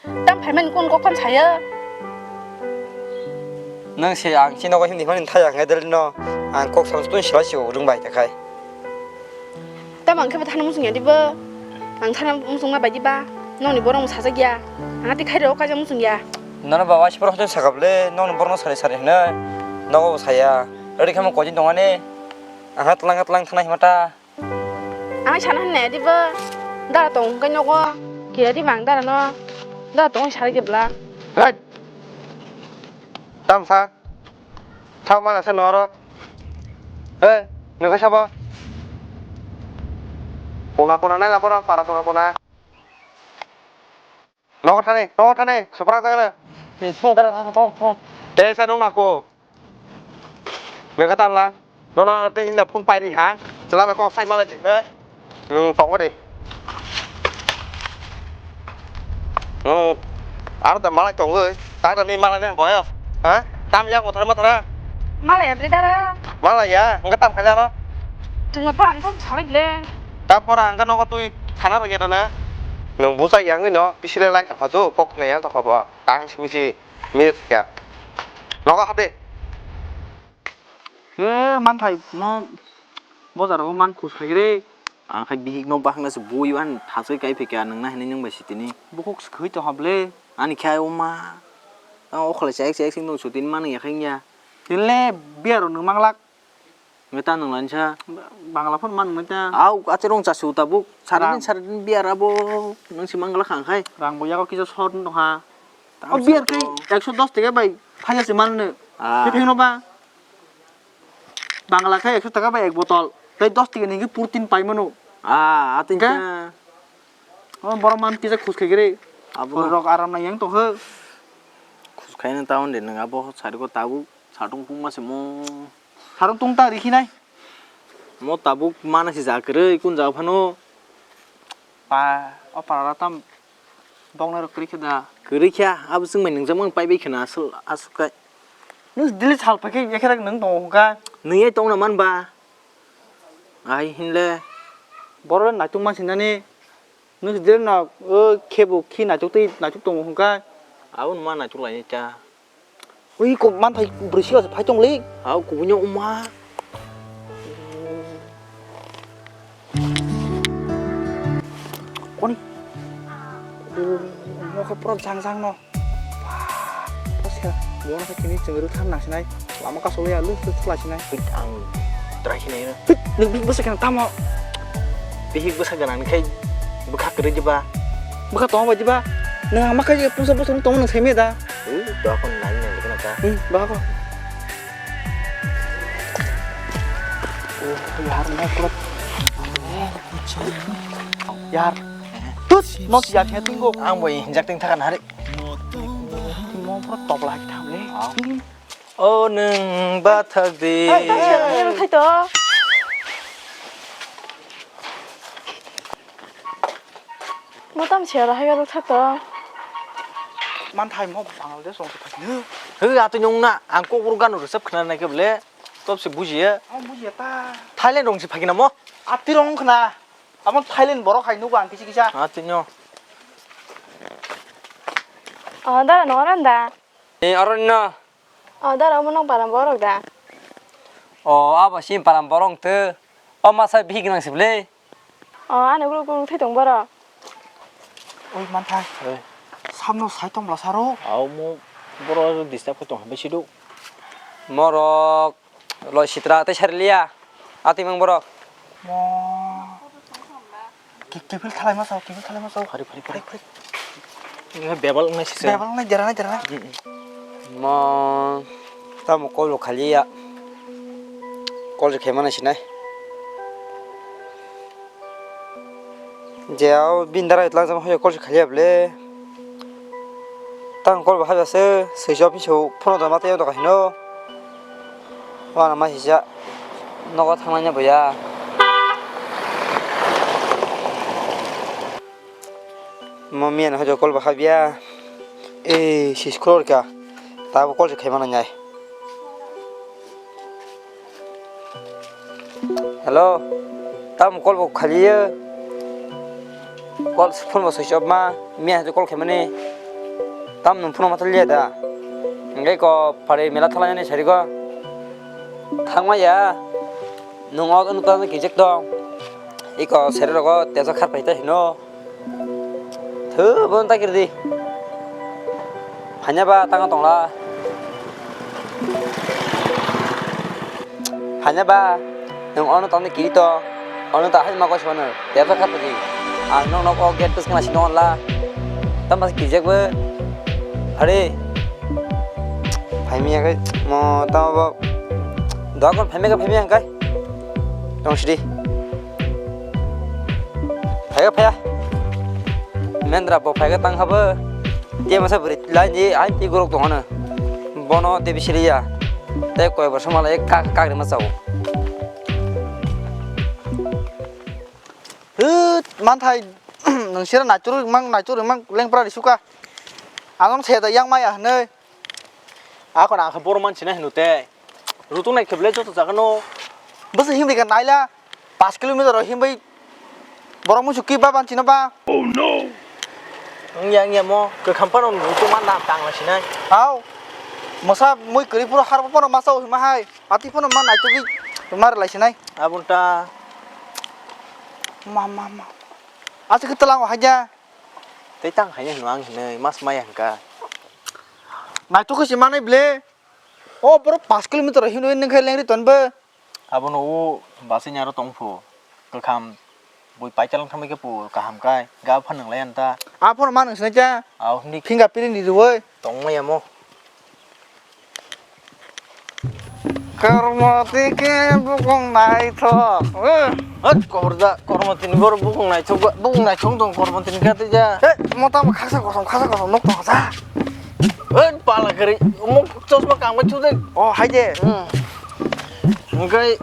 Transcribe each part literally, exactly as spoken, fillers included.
Tam phaimani kun kok phan saya. Nang se ang si nogo hindi mani thaya ngai del no. Ang kok sang tun sila si rung bai ta khai. Tam ang khe ba thana musung ya dibo. Ang thana musung ma bai diba. Nong ni borong saja gya. Ang ati khai ro kaja musung ya. Nono baba si borok hote sakap le, nong ni borok sari sari hene. Nogo saya. Ri khamo kojin tongani. Ang hat lang hat lang thana himata. Ang sana hwnwi dibo, dara tong hwnkhe nogo, kira di mang dara no, dara tong sari kebla. Hei! Tam sa? Thang mana se noro? Hei, nokha sabo? Kona kona nai lapora, para kona kona. Nogo thani, nogo thani, supra thani. Te sa nung nako. Beka tanla. Nono te hinda phung pairi ha. Chela be kok sai mala jikbe. Nung tongo de. Nung aro da malai tongo. Ta da ni malai ne boyo. Ha? Tam ya kothar ma thara. Malai ya bre dara. Malai ya, nge tam khaja ro. Tunga pa ang tam salai le. Ta pora ang nogo tui thana ba geta na. Nung busa yang no, pisile lai ka phajo, kok ne ya to khabo. Tang simi si. Mir ya. Nogo hade. He, manthai mo bojaro man khus khai re. Ang khai bihik no bahakna se bui wan thasoi kai phika nang na hinui nang bai sitini. Bukhuk se khoi to hable. Ani khai o ma. Ang o kholai chek chek sing dong sutini man ya khai ya. Tinle biaro nang manglak. Nge ta nang lansa. Bangla phone man nang ta. Au, ache rong chasu tabuk. Saradin, saradin biar abo. Nang si manglak khang khai. Rang bo yago kisa sor no ha. O biar khai ekso dos taka bai phaya se man ne. Ah. Khe phengno ba. Bangla khai ekso taka bai ek botol. Tai dos taka ni pur tin pai mano. Ah, atin ka. O borok man kisa khus khai gre. Abo rok aram na yang to he. Khus khai na ta onde nang abo sari ko tabuk. Satung pung ma se mo. Harung tung ta rikhi nai. Mo tabuk mana si jakroi kun jaga phano. Pa, o parara tam boknai rok kwrwi khe da. Kwrwi khe, abo chwng bai nwngjak mang pai bai khna aswk, aswk kai. Nung delete sal pai khe ekhe rek nung tongo hwnkha. Nung ye tongna man ba. Ai hinle. Borok le naituk man sinani. Nung si dere na, o, khebo khi naituk tei naituk tongo hwnkha. Aboni ma naituk lai ta. Ui, ko manthai bwrwi sila se phai tong le. Hao, kubui no wngma. Koni? O, wngma khe pura jang jang no. Bwswk, bo no khe tini chwng rwtham nang sinai, lama kasugwi ya luk luk thwlai sinai. Hwit, ang try khe naino. Hwit, nwng bihik bwsa khe tamo? Bihik bwsa gwnang ni khai bwkha kwrwi diba? Bwkha tongma bai diba? Nwng ang ma khai pusa bwsa tongma nwng sai manya da? Hwit, dohakon nai nai khna ta. Hmm, dohakon. Oh, yar, no club. Yar. Tut, no yar khe tinggo. Ang bo hinjak ting thakan hari. Mo pura topla hai thang le. O nwng bathak di. Hey, hey, hey, hey, hey, to. Mo tam se ro hai ro tha to. Man thai mo Bangladesh rong se phai. Hw, atu nyong na, ang kok ro gano rwchap khna nai khe ble. Top se bujiya. Ang bujiya ta. Thailand rong se phai na mo. Ati rong khna. Amo Thailand borok hai nugo ang kisi kisa. Ati nyo. O, dara no randa. E, aro no. O, dara, omo nong param borok da? O, abo si param borok te. O, masa bihik nang sible. O, ano guru guru thai tong borok. Oi, manthai. Oi. Samno sai tong bla saro. Au mo borok disturb khe tong hambai sidu. Morok loi sitra tei sari liya. Ati mang borok. Mo. Ki-, kifil thalai ma sao, kifil thalai ma sao. Phari, phari, phari. Phari, phari. Bebal wngnai sisa. Bebal wngnai, dera nai, dera nai. Mo tamo call bo khaliya. Call se khaimani sinai. Je ao bini dara itlang jama hoyo call se khaliya bole. Tang call bo habya se, switch off hinso phone da ma tei doka hino. Wana ma sisa nogo thangnai boya. Mo miyan hojo call bo habya. Eh, sis crore ka. Tabo call se khaimana nyai. Hello. Tamo call bo khaliya. Call phone bo switch off ma. Miya hati call khaimani. Tam nwng phano ma thaliya da. Hingke ko phari mela thalainani sarigo. Thangma ya. Nwng o nwng tang kijek tong. Iko sari rogo teso khar paita hino. Thu bon ta kirdi. Hanya ba tang tongla. Hanya ba. Nwng ono tongni kiri to, ono ta hai ma kosi mano, tebsa kha tadi. Ang nong nok o gate bwskang si nong la. Tamo kijak bo. Are. Phaimi ya kai mo tamo bo. Dogon phaimi ka phaimi ang kai. Tong sidi. Phaiga phaya. Mendra bo phaiga tang habo. Te masa bwrwi lai ni ai ti gorok tong hano. Bono te bisiri ya. Te koi bo samala ek kak kak rima chao. Hwt, manthai, nwng sira naichurwi mang, naichurwi mang, lengpra risuka. Anong se da yang maya hwnwi. Ako na khe boro manchina hino te. Rutung nai kheble joto jaga no. Bwswk himri ka naila, pash kilometer o himbai borok muisu ki ba manchino ba. Oh no. Wngya, wngya mo, kwkham phano rutung man da tangla sinai. Hao. Mosa mui kwrwi phuru har phano masa o hima hai. Ati phano ma naichugwi ma rwlai sinai. Aboni ta. Ma, ma, ma. Aswk khe twlang o haja. Tei tang haino hino ang hinwi mas maya hwnka. Naichukwi se manai ble. O borok pash kilometer hino nung khe lengri ton bo. Abono o bus ni aro tong pho. Kwkham bui paichalong thamwi khe po kaham kai. Ga phan nang lai anta. A phano ma nang sinai cha. Ao hwnwi. Fingerprint ni rwoi. Tong maya mo. Kormoti khe bukung naithok. Eh. Hot, koborda, Kormoti ni borok bukung naithok, bukung naithok tong Kormoti ni kati ja. Eh, mota mo khasa kosom, khasa kosom nok tong sa. Eh, pala kari, mo chosma kang bai chudai. Oh, hai de. Hmm. Engkai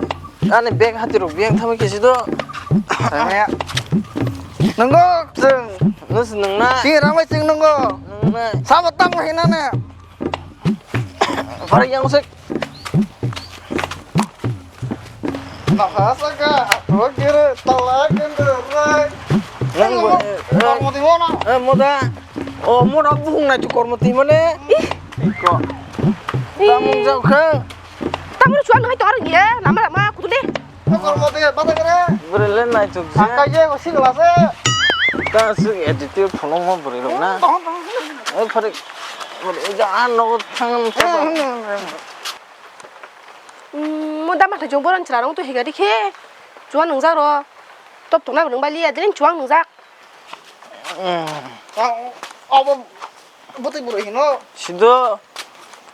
ani bag hati rok biang thamai kisi do. Tanya. Nunggo chwng. Nus nungna. Sing ramai chwng nunggo. Nungna. Sabo tang hinane. Pharik yang sik. Nokha saka, ato kiri, tala kiri, rai. Nang bo, eh, Kormoti mo na. Eh, moda. Oh, moda bukung nai tu Kormoti mane. Ih. Iko. Ih. Tamung jau kha. Tamung chuan ngai tor ye, lama lama kutu de. Kormoti, bata kere. Bere le nai tu. Angka ye, ko sing la se. Ta su attitude phono mo bere rok na. Tong, tong, tong. Eh, pharik. Bere ja an no thang. Mo dama thai jong boron chwla rong to higa dikhe. Chuang nungjak ro. Top tongna bo nung bali ya, dini chuang nungjak. Abo bwtwi bwrwi hino. Sido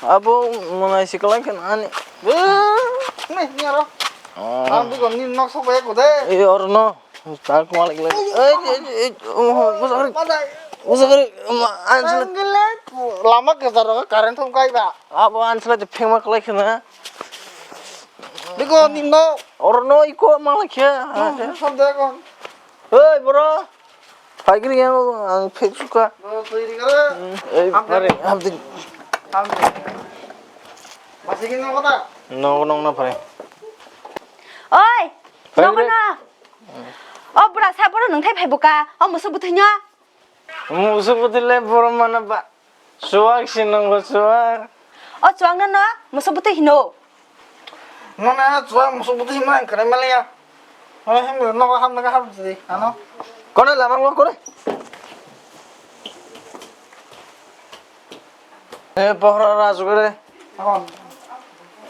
abo monai siklai khan ani. Ni ni aro. Ang bikon ni nok sok bai ko de. E orno. Tak malik lagi. Eh, eh, eh, oh, bos hari. Bos hari. Lama ke jaro current thum kai ba. Abo ansela je phengma klai khna. Biko nino. Orno iko mala khe. Sam de kon. Hei bro. Phaigri yang ang phek suka. Bro, twi ri kare. Ei, pare, hamdi. Hamdi. Masih gini kota. No, no, no, pare. Oi, no, no. O bura sa bura nung thai phai buka. O musu buthunya. Musu buthui le boro mana ba. Chuak si nongo chuak. O chuak no no, musu buthui hino. Nona chuak musu buthui hima ang kare maliya. Nona hem nogo ham naga ham si ano. Kone lamang lo kone. Eh, pohra ra asuk re.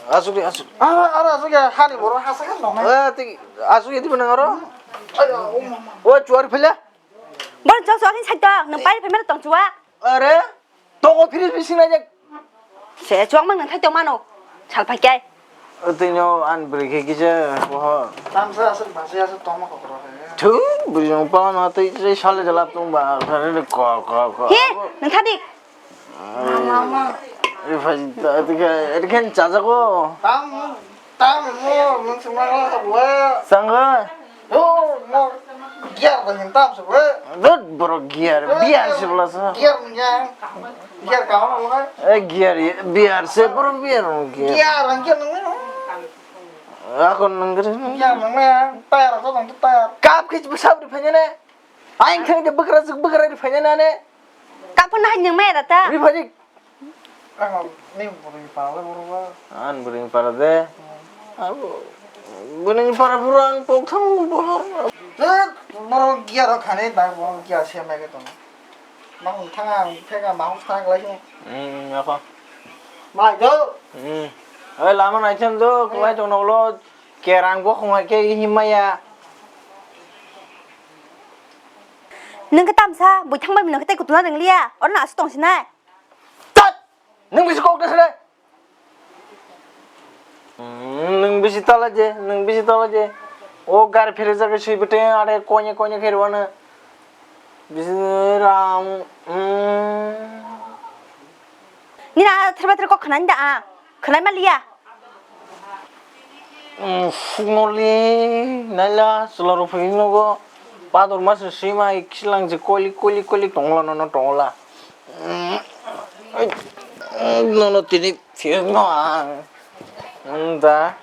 Asuk di asuk. Ara ara asuk ya hani boro hasa kan dong. Eh, ti asuk ya di mana oro? Ayo, um mama. O chuak phela. Bor chok chok hin sai tong, nang pai phe mer tong chuak. Are, tongo fridge bising na jak. Se chuak mang nang thai tong mano. Sal phai kai. Tino an beri ke kisa, poho. Tamsa asal basi asal tongma kokro he. Thu, beri jong pa na tei sei sale jalap tong ba, sale ko ko ko. He, nang thadi. Mama. Ri phai ta, ri khen chajago. Tam, tam mo, nang sumang la bo. Sangha. Oh, mo gear ba hin tam se we. Dut boro gear, beer se bla sa. Gear nya. Gear ka hono lo. Eh, gear, beer se boro beer mo gear. Gear ang gear nang. Ako nang gre. Gear nang ya. Tire to tang tire. Kap khich bsab ri phanya ne. Aing thang de bukra zik bukra ri phanya ne. Kap Phone hai nwng maya da ta? Ri phai di. Ang ni bwrwi para le boro ba. An bwrwi para de. Abo bwrwi para boro ang pok thang bo. Tet, boro giya ro khani ba boro giya se mai ke tong. Mang thang ang thega ma hok thang lai. Hmm, apa? Mai do. Hmm. Ai lama nai chem do, kulai tong noklo. Kerang bo khong hai ke himaya. Nwng khe tamsa bui thangbai nwng khe tei kutuna rwngliya. Oro no aswk tong sinai. Tat! Nwng bisi kok ta sinai. Hmm, nwng bisi tala je, nwng bisi tala je. O gari pherejak sui bete are koine koine khe rwano. Bisi ram. Hmm. Nini a therba ther kok khwnani da a. Khwnai ma liya. Phunoli naila chwla rok phai nogo. Pador mas sima kilang je koili koili koili tongla nono tongla. Nono tini phiyok no ang. Da.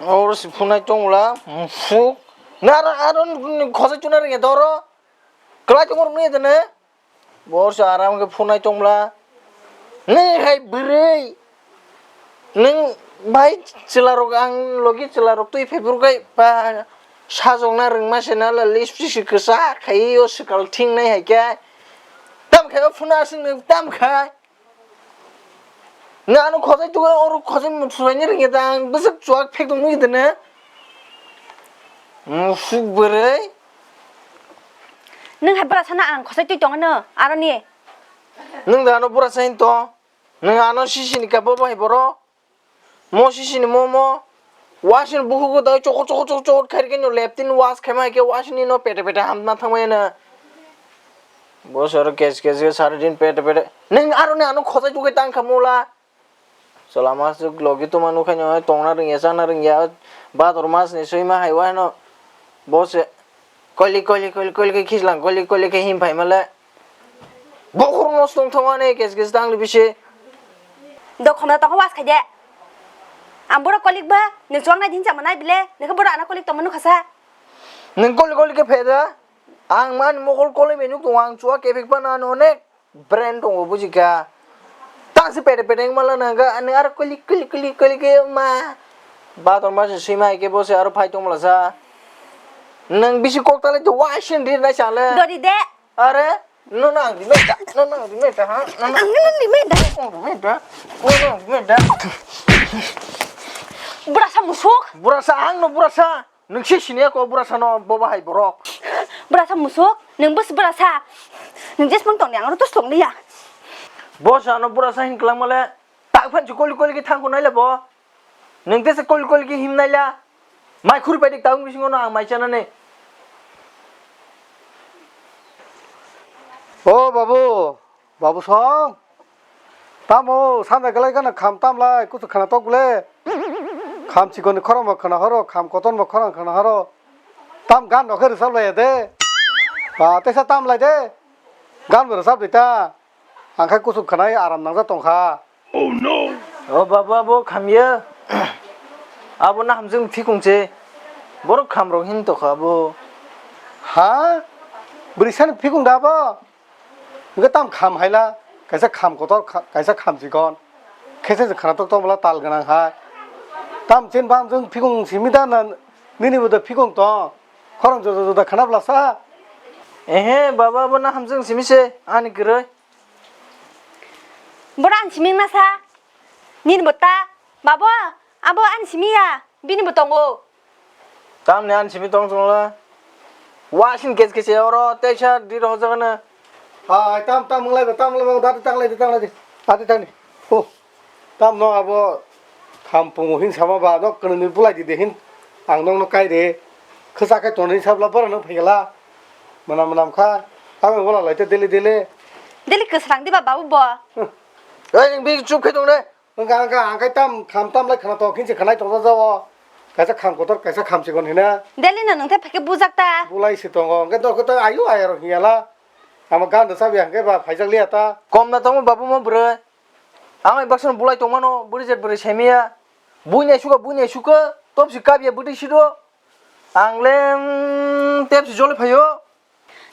Oro si phunai tongla. Phuk. Nara aro khosai chuna ringe doro. Kwlai tongor nui dene. Borsa aram khe phunai tongla. Nwng hai bwrwi. Nwng bai chwla rok ang logi chwla rok twi phai phuru kai ba sajokna rwngma se nala lipstick kwchak khai o swkal thing nai hai khe. Tam khai o phuna aswk nwng tam khai. Nwng ano khojai tugui oro khojai muthulaini ringya da ang bwswk chuwak phek tong nugui dene. Musuk bwrwi. Nwng hai bwrasano ang khosai twi tongano aroni. Nwng da ano bwrasa hin tong. Nwng ano sisini ka bobo hai borok. Mo sisini mo mo. Wasini bukugo dai chokor chokor chokor chokor khairikhe no leptin was khaima hai khe wasini no pete pete hamna thangmaya na. Bosor kes kes ke sari din pete pete. Nwng aroni ano khosai tugui tang kha mola. Chwla masuk logi tongma nukhaino tongna rwngya chana rwngya. Bhator masni swima hai wano. Bo se koili koili koili koili khe khichlang koili koili khe him phaimale. Bokhorokno songthokmani kes kes tangli bisi. Do khomda tongkha was khaide. Ang borok kolik ba, nwng chuwak nai din chama nai bile, nwng khe borok ano kolik tongma nukha sa. Nwng kolik kolik khe pheda. Ang mani mokol koloi menuk tongo, ang chuwak kepik phano ano onek. Brand tongo bujikha. Tangsi pede pede wngmala nang kha, ani aro kuli kuli kuli kuli khe ma. Bator ma se swima hai khe bo se aro phai tongmala sa. Nwng bisi kok talai to waising ri nai sa le. Dori de. Are, no nang di meta, no nang di meta ha, no nang. Ang nang di meta. No nang di meta, no nang di meta. Burasa musuk. Burasa ang no burasa. Nwng se siniya ko burasano bo bahai borok. Burasa musuk, nwng bwswk burasa. Nwng jesmang tongni ang oro tos tongni ya. Bo sano burasa hin kwlangmale, tak phan si koli koli khe thangkho naile bo. Nwng tesa koli koli khe him naila. Mai khuri paidik tabuk bisingo no ang mai chanani. O babu, Babu song, tamo sanja kwlai gana kham tamlai kuchuk khana tok le. Kham chikon ni khorang bo khana horo, kham koton bo khorang khana horo. Tam gan rok khe rwchap lai de. Ba tesa tam lai de. Gan bo rwchap di ta. Ang khai kuchuk khana aram nangja tong kha. O babu abo khamya. Abo na hamjwng phikung che. Borok kham rok hin tokha abo. Ha? Bwrwi sani phikung da abo? Hwnkhe tam kham haila, kaisa kham kotor, kha-, kaisa kham chikon. Khe se khana tok tong bwla tal gwnang hai. Tam chen bam jwng phikung simi da na nini bo da phikung tong. Khorang joda joda khana bwla sa. Ehe, baba bo na hamjwng simi se, ani kwrwi. Boro ani simi na sa. Nini bo ta. Babo, abo ani simi ya. Bini bo tongo. Tamni ani simi tong tongla. Wasin kes kes oro teisa di rohojak na. Hai tam tam wng lai ba tam lai ba dati tang lai di tang lai di. Dati tang di. Oh. Tam no abo kham pungo hin sama ba no kwnwi bulai di de hin. Ang nong no kai re. Khwsa kai ton hin sabla bora no phaigala. Manam manam kha. Abo wala lai te deli deli. Deli kwsrang di ba babu bo. Ei nang bi chup khai tong re. Wngkha, wngkha, ang khe tam, kham tam lai khwna tongo, khinchi khwnai tongsa jao. Kaisa kham kotor, kaisa kham chikon hina. Delhi no nwng tei phaikhe bujak ta. Bulai se tongo, hwnkhe dokhwtwi ayu ayarok hiyala. Amo gan rwchap ya hwnkhe ba phaijak liya ta. Kom na tongo babu mo bwrwi. Ang bai baksa no bulai tongmano, bwrwi jet bwrwi saimaya. Buini aisukha, buini aisukha, topsi kapya bwtwi sido. Ang le, mm, tepsi joli phaio.